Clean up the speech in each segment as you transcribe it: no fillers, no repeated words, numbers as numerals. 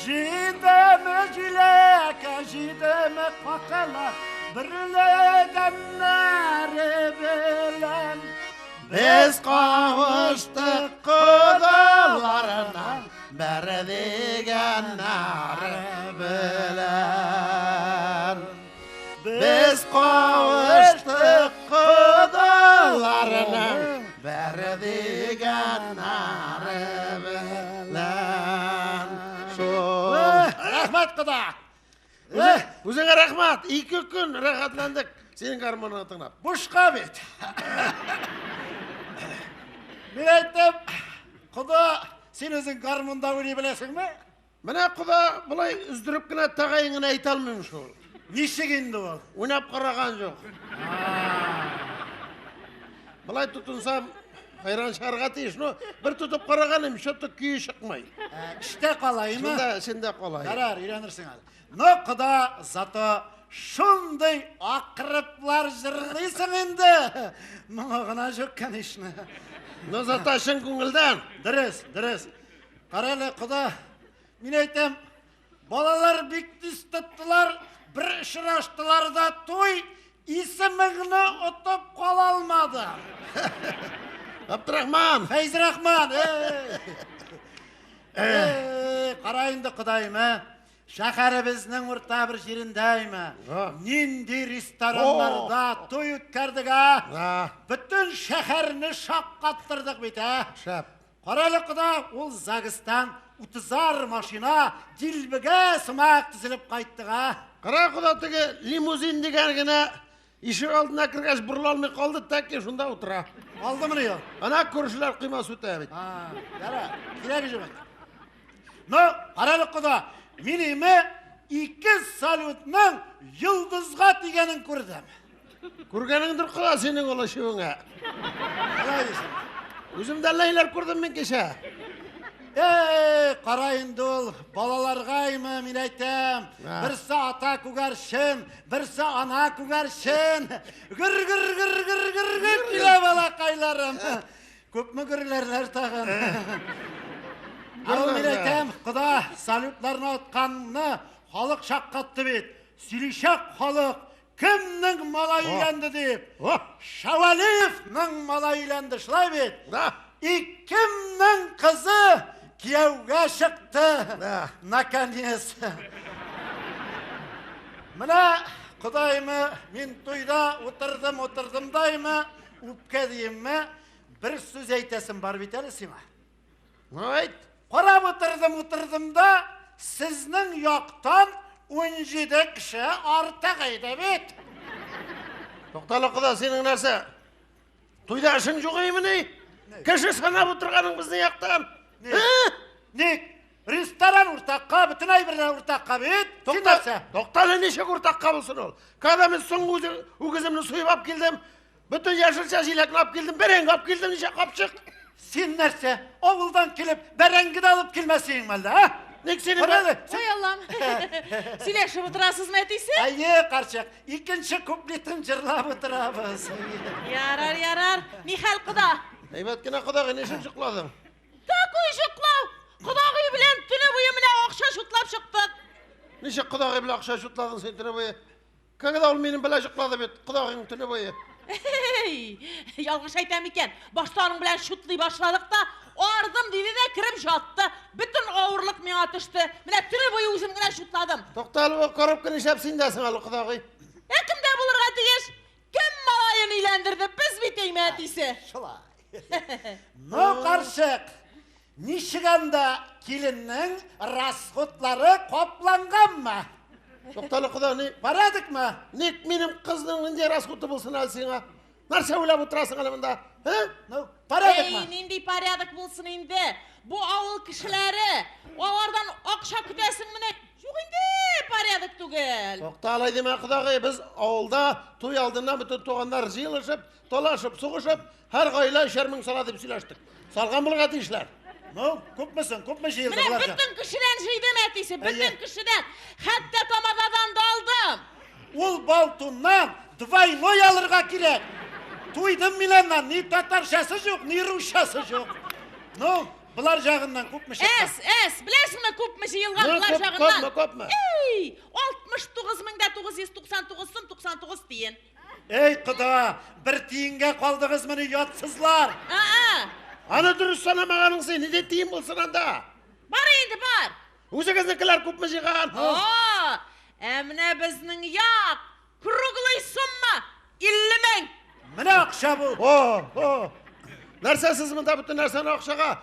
Җидеме җиләк, җидеме какала, берлегәннәре белән. Без кавыштык кодаларына, бер дигәннәре белән. Без кавыштык кодаларына, бер дигәннәре белән. Шул. Рәхмәт, кода! Үзеңә рәхмәт. 2 көн рәхәтләндек синең гармоныңны тыңлап. Бушка бит. Мин әйттем, кода, син үзең гармунда уйный беләсеңме? Менә кода болай өздереп кенә тәгаен генә әйтә алмыйм шул. Ничек инде ул? Уйнап караган юк. Болай тотынсам, хайран чыгарга тиеш. Ну, бер тотып караган идем, что-то көе чыкмый. Эштә калаймы? Шунда, эчендә кала. Ярар, өйрәнерсең әле. Но кода, зато шундый акырыплар җырлыйсың инде. Моңа гына юк, конечно. Но зато чын күңелдән. Дөрес, дөрес. Кара әле, кода, мин әйтәм, балалар бик тиз тоттылар, бер очраштылар да туй, исемеңне отып кала алмады. Абдрахман! Фәйзрахман! Эй! Эй, кара инде, кодаем, ә? Шәһәребезнең урта бер җирендәйме? Нинди рестораннарда туй үткәрдек, ә? Бөтен шәһәрне шаккаттырдык бит, ә? Шәп. Карале, кода, ул ЗАГСтан утызар машина дилбегә сымак тезелеп кайттык, а? Кара, кода, теге лимузин дигән генә ишек алдына кергәч борыла алмый калды, тәки шунда утыра. Алдымыни ул? Ана күршеләр койма сүтә бит. Яра, кирәге юк. Ну, карале, кода, мин име 2 салютның йолдызга тигәнен күрдем. Күргәнеңдер кода синең ул ачуыңа. Алай дисең. Үзем дә ләйләр күрдем мин кичә. Эй, кара инде ул, балаларга име, мин әйтәм. Берсе ата күгәрчен, берсе ана күгәрчен. Гөр гөр гөр гөр гөр гөр килә балакайларым. Күпме гөрләрләр тагын. Ал мин әйтәм, кода, салютларны атканны халык шаккатты бит. Сөйләшәк халык, кемнең малай өйләнде дип. Шәвәлиевның малай өйләнде, шулай бит? Да. И кемнең кызы кияүгә чыкты? Да. Наконец. Менә, Кодаймы, мин туйда утырдым, утырдым даймы, үпкә диемме, бер сүз әйтәсем бар бит әле сиңа. Ну, әйт. Карап утырдым, утырдым да, сезнең яктан 17 кеше артык иде бит. Туктале, кода, синең нәрсә? Туйда эшең юк имени? Кеше санап утырганың безнең яктан. Ник? Ник? Ресторан уртакка, бөтен әйберләр уртакка бит. Син Тукта, нәрсә? Туктале, ничек уртакка булсын ул? Когда мин соңгы үгеземне суеп алып килдем, бөтен яшелчә җиләкне алып килдем, бәрәңге алып килдем, ничә капчык? Син нәрсә, авылдан килеп, бәрәңге дә алып килмәсең мәллә, а? Ник сине Карале, Ой, Аллам. Сөйләшеп утырасызмы, әтисе? Әйе, карчык, икенче куплетын җырлап утырабыз. Ярар, ярар. Нихәл, кода? Әйбәт кенә, кодагый, ни өчен җокладың? Такой җоклау! Кодагый белән төне буе менә акча шутлап чыктык. Ничек кодагый белән акча шутладың син төне буе? Когда ул минем белән җоклады бит, кодагыең төне буе. Эй, ялгыш әйтәм икән. Башта аның белән шутлый башладык та, ардым диде дә кереп жатты. Бөтен авырлык миңа төште. Менә төне буе үзем генә шутладым. Тукта әле, бу коробка нишләп синдәсең әле, кодагый? Ә кемдә булырга тиеш? Кем малаен өйләндерде? Без бит әйме әтисе. Шулай. Ну, карчык, ничек анда киленнең расходлары капланганмы? Туктале, кода, ни? Порядокмы? Ник минем кызның нинди расходы булсын әле сиңа? Нәрсә уйлап утырасың әле монда? Һе? Ну, порядокмы? Эй, нинди порядок булсын инде? Бу авыл кешеләре, алардан акча көтәсең менә. Юк инде, порядок түгел. Тукта, алай димә, кодагый, без авылда туй алдыннан бөтен туганнар җыелышып, талашып, сугышып, һәр гаилә өчәр мең сала дип сөйләштек. Салган булырга тиешләр. Ну, күпме соң, күпме җыелды Менә боларга? бөтен кешедән җыйдым, әтисе, бөтен Әйе. кешедән. Хәтта тамададан да алдым. Ул балтуннан двойной алырга кирәк. Туйдым мин аннан, ни татарчасы юк, ни русчасы юк. Ну? Болар җагыннан күпме чыккан? Әс, әс, беләсеңме күпме җыелган Ну, болар күп- җагыннан? күпме, күпме? Эй, 69 мең дә 999 сум 99 тиен. Эй, кода, бер тиенгә калдыгызмыни, ятсызлар? А-а, Аны дөрес санамаганың син, нинди тиен булсын анда? бар инде бар. Үзегезнекеләр күпме җыйган? О, ә менә безнең як круглый сумма 50 мең. Менә акча бу. О, о. Нәрсә сез монда бөтен нәрсәне акчага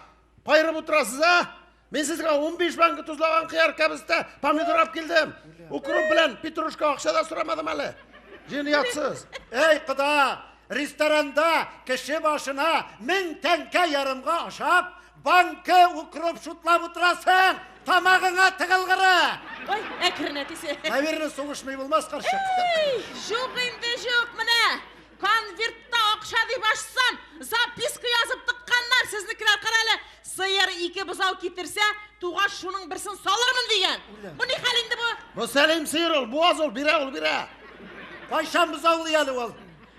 каерып утырасыз, а? Мин сезгә 15 банка тозлаган кыяр, кәбестә, помидор алып килдем. Укроп белән петрушка акча да сорамадым әле. Җыен ятсыз. Эй, кода, ресторанда кеше башына 1000 тәңкә ярымга ашап, банка укроп шутлап утырасың. Тамагыңа тыгылгыры. Ой, әкрен әтисе. Наверное, сугышмый булмас, карчык. Эй, юк инде, юк менә. Конвертта акча дип ачсам, записка язып тыкканнар. Сезнекеләр кара әле. Сыер ике бозау китерсә, тугач шуның берсен салырмын дигән. Бу ни хәл инде бу? Бу Сәлим сыер ул, буаз ул, бирә ул, бирә. Кайчан бозаулый әле ул?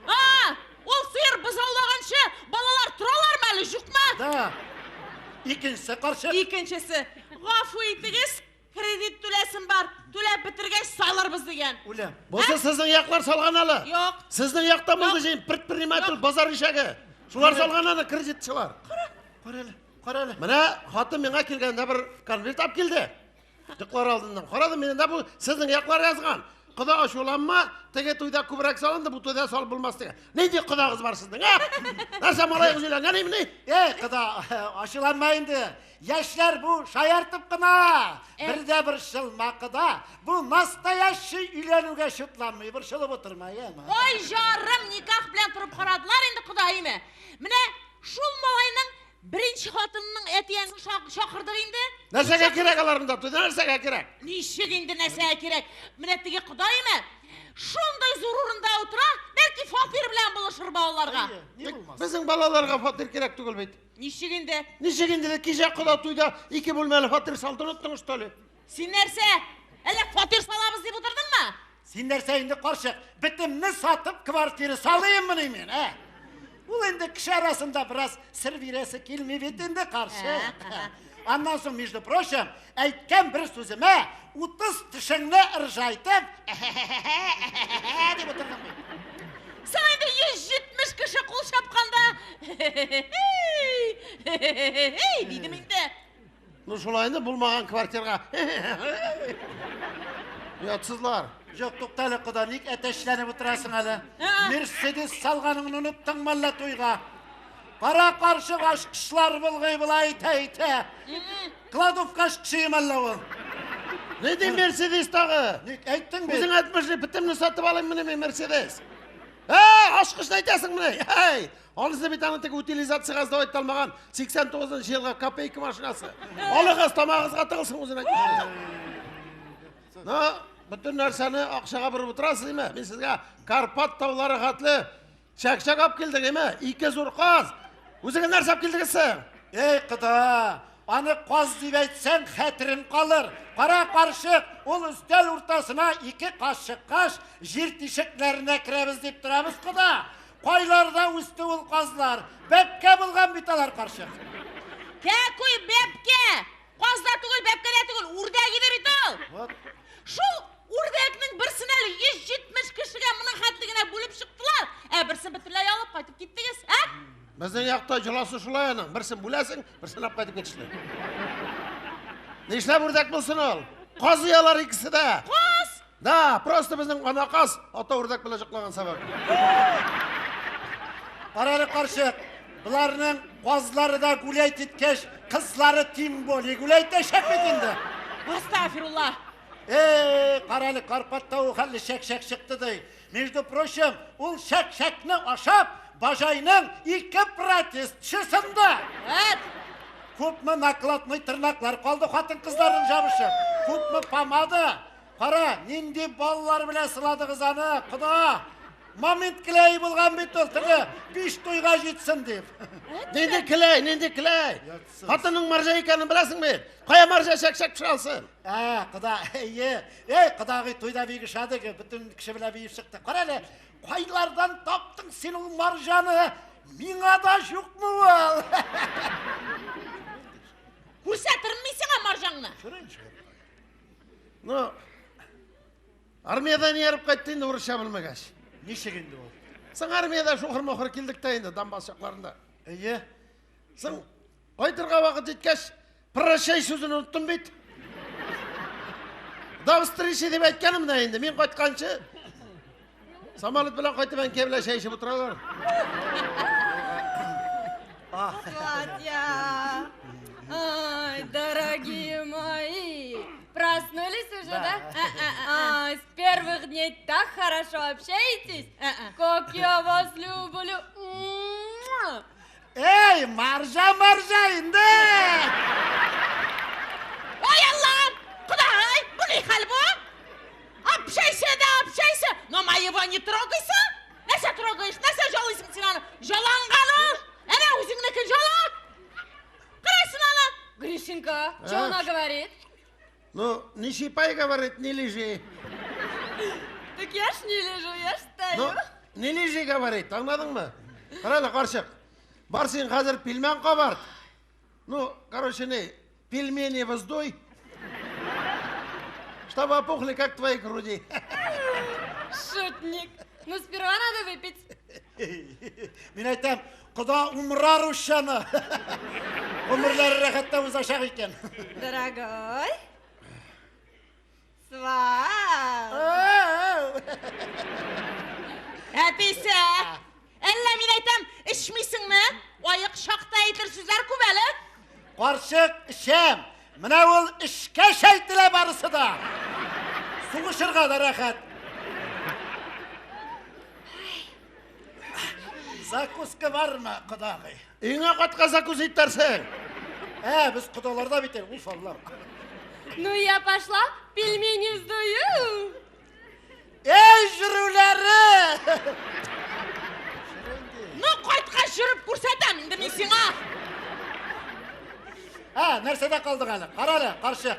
А, ул сыер бозаулаганчы балалар торалармы әле, юкмы? Да. Икенчесе, карчык. Икенчесе, гафу итегез, кредит түләсем бар, түләп бетергәч салырбыз дигән. Үләм. Бусы сезнең яклар салган әле. Юк. Сезнең якта булды Юк. җыен предприниматель Юк. базар ишәге. Шулар салган аны кредитчылар. Кара әле, кара әле. Менә хатын миңа килгәндә бер конверт алып килде. Йоклар алдыннан. Карадым мин дә бу сезнең яклар язган. Кода ачуланма, теге туйда күбрәк салынды, бу туйда салып булмас дигән. Нинди кодагыз бар сезнең, а? Нәрсә малаегыз өйләнгән имени? Эй, кода, ачуланма инде. Яшьләр бу шаяртып кына. Бер дә борчылма, кода. Бу настоящий өйләнүгә шутланмый, борчылып утырма, яме. Ой, жарым, никах белән торып карадылар инде кодаемы. Менә шул малайның беренче хатынының әти-әнисен чакырдык инде. Нәрсәгә кирәк аларның да туйда нәрсәгә кирәк? Ничек инде нәрсәгә кирәк? Менә теге кодаемы шундый зур урында утыра, бәлки фатир белән булышыр балаларга. Әйе, ни булмас? Безнең балаларга фатир кирәк түгел бит. Ничек инде? Ничек инде кичә кода туйда ике бүлмәле фатир салды оныттың, что ли? Син нәрсә? Әллә фатир салабыз дип утырдыңмы? Син нәрсә инде, карчык, битемне сатып квартира салыйммыни мин, ә? Ул инде кеше арасында бераз сер бирәсе килми бит инде, карчык. Аннан соң, между прочим, әйткән бер сүземә 30 тешеңне ыржайтып, дип утырдым бит. Соң инде 170 кеше кул чапканда, дидем инде. Ну шулай инде булмаган квартирга. Ятсызлар. Юк, тукта әле, кода, ник әтәчләнеп утырасың әле? Ә. Мерседес салганыңны оныттыңмы әллә туйга? Кара каршы ачкычлар булгый болай итә-итә. Кладовка ачкычыйм әллә ул? Нинди Мерседес тагы? Ник әйттең бит? Үзең әйтмешли, битемне сатып алыйм менә мин Мерседес. Эй, ачкычны әйтәсең менә. Эй, анысы бит аны теге утилизацияга сдавать ителмәгән 89 елгы копейка машинасы. Алыгыз, тамагыгызга тыгылсын үзен әйтмешли. Ну, бөтен нәрсәне акчага борып утырасыз, име? Мин сезгә Карпат таулары хәтле чәк-чәк алып килдек, име? Ике зур каз. Үзегез нәрсә алып килдегез соң? Эй, кода, аны каз дип әйтсәң, хәтерең калыр. Кара карчык, ул өстәл уртасына ике каз чыккач, җир тишекләренә керәбез дип торабыз, кода. Кайларда үсте ул казлар? Бәбкә булган бит алар, карчык. Какой бәбкә? Каз да түгел, бәбкә дә түгел, үрдәк иде бит ул. Вот. Шул үрдәкнең берсен әле 170 кешегә моның хәтле генә бүлеп чыктылар. Ә берсен бөтенләй алып кайтып киттегез, ә? Безнең якта йоласы шулай аның. Берсен бүләсең, берсен алып кайтып китешле. Нишләп үрдәк булсын ул? Каз алар икесе дә. Каз! Да, просто безнең ана каз, ата үрдәк белән йоклаган сабак. Кара әле, карчык, боларның казлары да гулять иткәч, кызлары тем более гулять итәчәк бит инде. Астагфирулла. Эй, кара әле, Карпат тавы хәтле чәк-чәк чыкты ди. Между прочим, ул чәк-чәкне ашап, бажайның ике протез теше сынды. Эт! Күпме накладной тырнаклар калды хатын-кызларның жабышып. Күпме помада. Кара, нинди баллар белән сыладыгыз аны, кода. Момент клей булган бит ул, теге биш туйга җитсен дип. Нинди клей, нинди клей? Ятсыз. Хатының марҗа икәнен беләсең бит. Кая марҗа чәк-чәк пешерә алсын? Ә, кода, әйе. Эй, кодагый туйда бик ошады, бөтен кеше белән биеп чыкты. Кара әле, кайлардан таптың син ул марҗаны? Миңа да юкмы ул? Ну, армиядән ияреп кайтты инде урысча белмәгәч. Ничек инде ул? Соң армиядә шухыр-мохыр килдек тә инде Донбасс якларында. Әйе. Соң кайтырга вакыт җиткәч, прощай сүзен оныттым бит. До встречи дип әйткәнем дә инде. Мин кайтканчы самолет белән кайтып әнкәй белән чәй эчеп утыралар. Катя! Ай, дорогие мои! Проснулись уже, да? Ай, с первых дней так хорошо общаетесь! Как я вас люблю! Муа! Эй, маржа, маржа инде! Ой, Аллам! Кудай! Бу ни хәл бу? Общайся да общайся, но моего не трогайся. Нәрсә трогаешь, нәрсә жалыйсың син аны? Жаланган ул! Әнә үзеңнекен жала! Карасын аны! Гришенька, что А? она говорит? Ну, не щипай, говорит, не лежи. Так я ж не лежу, я ж стою. Ну, не лежи, говорит, аңладыңмы? Кара әле, карчык. Бар син хәзер пилмән кабарт. Ну, короче, не, пельмени вздуй. Чтобы опухли, как твои груди. Шутник. Ну, сперва надо выпить. Мин әйтәм, кода умра русчаны. Гомерләре рәхәттә узачак икән. Дорогой. Сват. Әтисе! Әллә мин әйтәм, эчмисеңме? Аек чакта әйтер сүзләр күп әле. Карчык, эчәм. Менә ул эчкәч әйтелә барысы да. Сугышырга да рәхәт. Закуска бармы, кодагый? Өеңә кайткач закус итәрсең. Ә, без кодаларда бит әле, уф Аллам. Ну, я пошла, пельмени сдую. Эй, җөрүләре! Ну, кайткач йөреп күрсәтәм инде мин сиңа. Ә, нәрсәдә калдык әле? Кара әле, карчык.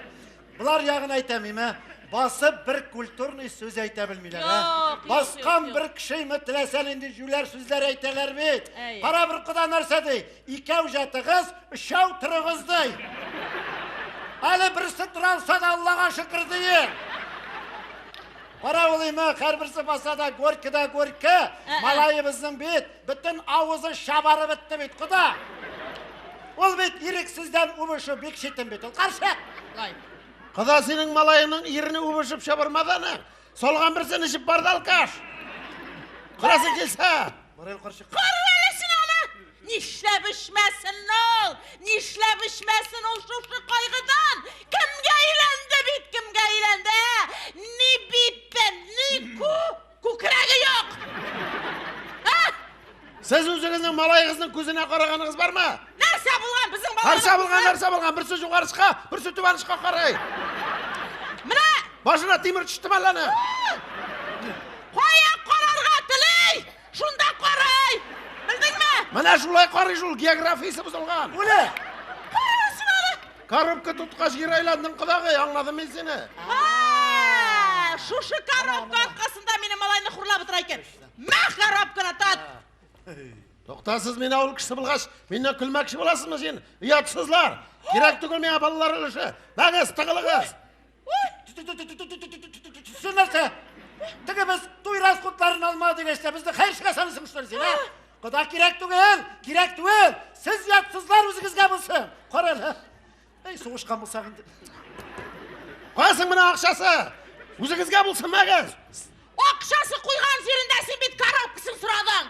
Болар ягын әйтәм, име? Басып бер культурный сүз әйтә белмиләр, ә? Юк, юк, Баскан юк, юк. бер кешеме теләсә нинди җүләр сүзләр әйтәләр бит. Әйе. Кара бер кода нәрсә ди? Икәү җатыгыз, өчәү торыгыз ди. Әле берсе тора алса да Аллага шөкер ди. Кара ул име, һәрберсе баса да горько да горько. Малаебызның бит бөтен авызы чабарып бетте бит, кода. Ул бит ирексездән үбешү бик читен бит ул. Карчык. Лай. Кода синең малаеңның ирене үбешеп чабармады аны. Салган берсен эчеп барды алкаш. Карасы килсә. Морел карчык. Кара әле син аны! Нишләп эчмәсен ул? Нишләп эчмәсен ул шушы кайгыдан? Кемгә әйләнде бит, кемгә әйләнде? ә? Ни бите, ни ку, күкрәге юк. А? Сез үзегезнең малаегызның күзенә караганыгыз бармы? Нәрсә булган безнең балалар? Нәрсә булган, нәрсә булган? Берсе югары очка, берсе түбән очка карый. Менә Башына тимер төштеме әллә ни? кая карарга тели? Шунда карый. Белдеңме? Менә шулай карый шул, географиясе бозылган. Үле! Кара син аны. Коробка тоткач җир әйләндең кодагый, аңладым мин сине. А, шушы коробка аркасында минем малайны хурлап утыра икән. Мә коробканы тот. Тукта, сез мин авыл кешесе булгач, миннән көлмәкче буласызмы син? Оятсызлар! Кирәк түгел миңа балалар өлеше. Мәгез, тыгылыгыз. Син нәрсә? Теге без туй расходларын алма дигәч тә безне хәерчегә саныйсың что ли син, ә? Кода кирәк түгел, кирәк түгел. Сез оятсызлар үзегезгә булсын. Кара әле. Эй, сугышкан булсак инде. Каясың менә акчасы? Үзегезгә булсын мәгез. Акчасы куйган җирендә син бит коробкасын сорадың.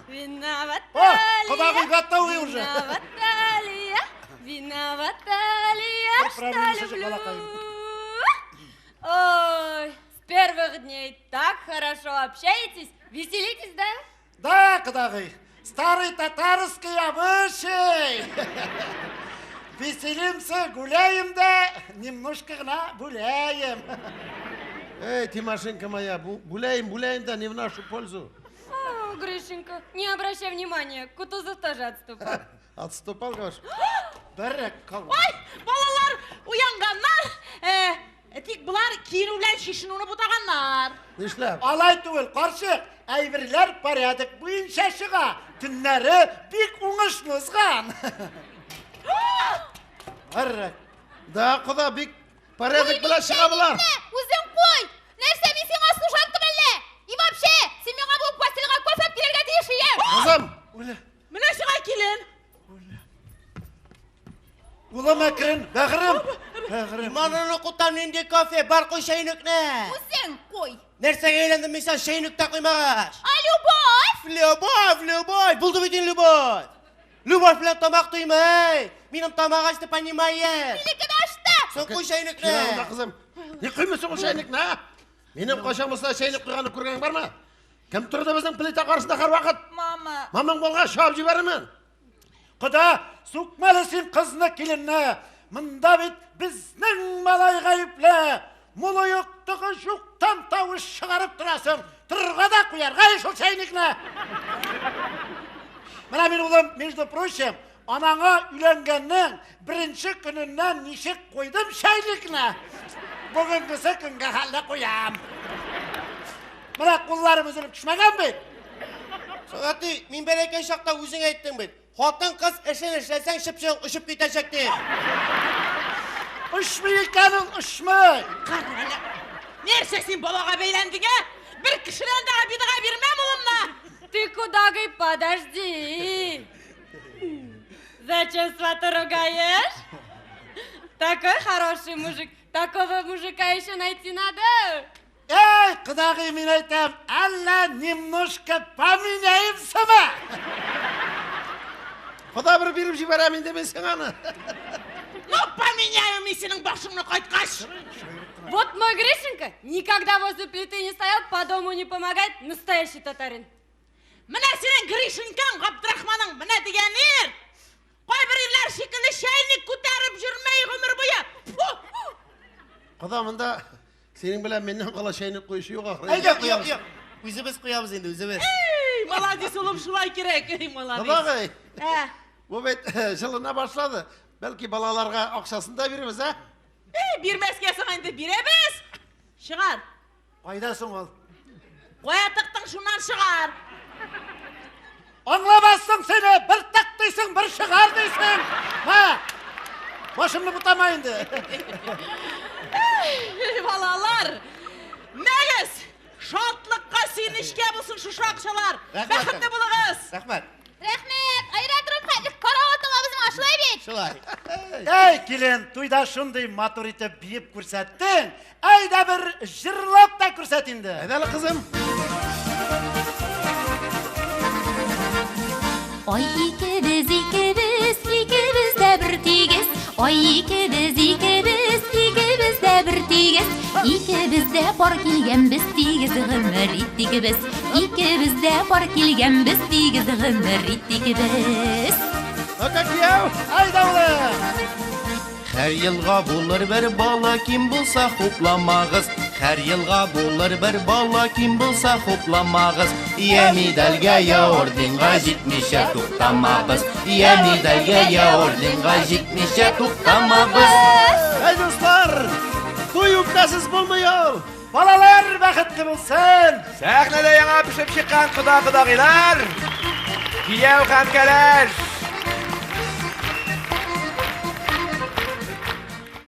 Виновата О, ли кодагый я? готовый уже. Виновата ли я? Виновата ли я, Бер что проблема шушы люблю? балакаем. Ой, с первых дней так хорошо общаетесь, веселитесь, да? Да, кодагый, старый татарский обычай. Веселимся, гуляем да, немножко гына гуляем. Эй, Тимошенко моя, гуляем, гуляем, да не в нашу пользу. О, Гришенька, не обращай внимания, Кутузов тоже отступал. Отступал, говоришь? Бәрәкалла. Ой, балалар уянганнар. Э, тик болар киенү белән чишенүне бутаганнар. Нишләп? Алай түгел, карчык, әйберләр порядок буенча чыга. Төннәре бик уңышлы узган. Аррак. Да, кода, бик порядок белән чыга болар. Үзең куй! Нәрсә, мин сиңа служанка мәллә? И вообще, син миңа бу постельгә кофе алып килергә тиеш иең! Кызым, Үлә. Менә сиңа килен. Улым әкрен, бәгырем. Бәгырем. Иманыңны кутам нинди кофе, бар куй чәйнекне. Үзең куй! Нәрсәгә әйләндем мин сиңа чәйнек тә куймагач? А любовь? Любовь, любовь, булды бит инде любовь. Любовь белән тамак туймый. Минем тамак ач, ты понимаешь? Минекен ачты! Соң куй чәйнекне. килә монда, кызым. Ни куймыйсың ул чәйнекне, а? Минем кайчан булса чәйнек куйганны күргәнең бармы? Кем торды безнең плита каршында һәрвакыт? Мама. Мамаң булгач, чабып җибәрермен. Кода, сукма әле син кызны, киленне. Монда бит безнең малай гаепле. Мулы юктыгы юктан тавыш чыгарып торасың. Торырга да куярга шул чәйнекне. Менә мин, улым, между прочим, анаңа өйләнгәннең беренче көненнән ничек куйдым чәйнекне. Бүгенгесе көнгә хәлле куям. Менә кулларым өзелеп төшмәгән бит. Соң, әти, мин бәләкәй чакта үзең әйттең бит. Хатын-кыз эшен эшләсәң, чыпчык очып китәчәк дип. Очмый икән ул, очмый. Кара әле. Нәрсә син балага бәйләндең, ә? Бер кешедән дә обидага бирмәм улымны. Ты куда, говорит, подожди. Зачем свата ругаешь? Такой хороший мужик. Такого мужика еще найти надо. Эй, кодагый, мин әйтәм, әллә немножко поменяемся? Кода бер биреп җибәрәм инде мин сиңа аны. Ну, поменяю мин синең башыңны кайткач. Вот мой Гришенька никогда возле плиты не стоял, по дому не помогает, настоящий татарин. Менә синең Гришенькаң, Габдрахманың менә дигән ир. Кайбер ирләр шикелле чәйнек күтәреп йөрмәй гомер буе. Фу! Кода монда синең белән миннән кала чәйнек куючы юк ахры. Әйдә Юк, юк, куябыз. юк. Үзебез куябыз инде, үзебез. Эй, молодец, улым, шулай кирәк. Эй, молодец. Кодагый, Ә, бу бит җылына башлады. Бәлки балаларга акчасын да бирербез, ә? эй, бирмәскә соң инде бирәбез. Чыгар. Кайда соң ул? Кая тыктың, шуннан чыгар. Аңламассың сине, бер тык дисең, бер чыгар дисең. Ха! Башымны бутама инде. Эй, балалар. Мәгез, шатлыкка, сөенечкә булсын шушы акчалар. Рәхмәт. Бәхетле булыгыз. Рәхмәт. Рәхмәт! Аера торып хәтле карават алабыз моңа, шулай бит? Шулай. Эй, килен, туйда шундый матур итеп биеп күрсәттең. Әйдә бер җырлап та күрсәт инде. Әйдә әле, кызым. Ай икебез, икебез, икебез дә бер тигез. Ай икебез, икебез, икебез дә бер тигез. Икебез дә пар килгәнбез, тигез гомер иттек без. Икебез дә пар килгәнбез, тигез гомер иттек без. Ака кияү. Әйдә улым. Һәр елга булыр бер бала ким булса хупламагыз. Һәр елга булыр бер бала ким булса хупламагыз. Я медальгә, я орденга җитмичә туктамабыз. Я медальгә, я орденга җитмичә туктамабыз. Әй дуслар, туй үпкәсез булмый ул. Балалар бәхетле булсын. Сәхнәдә яңа пешеп чыккан кода кодагыйлар. Кияү һәм кәләш.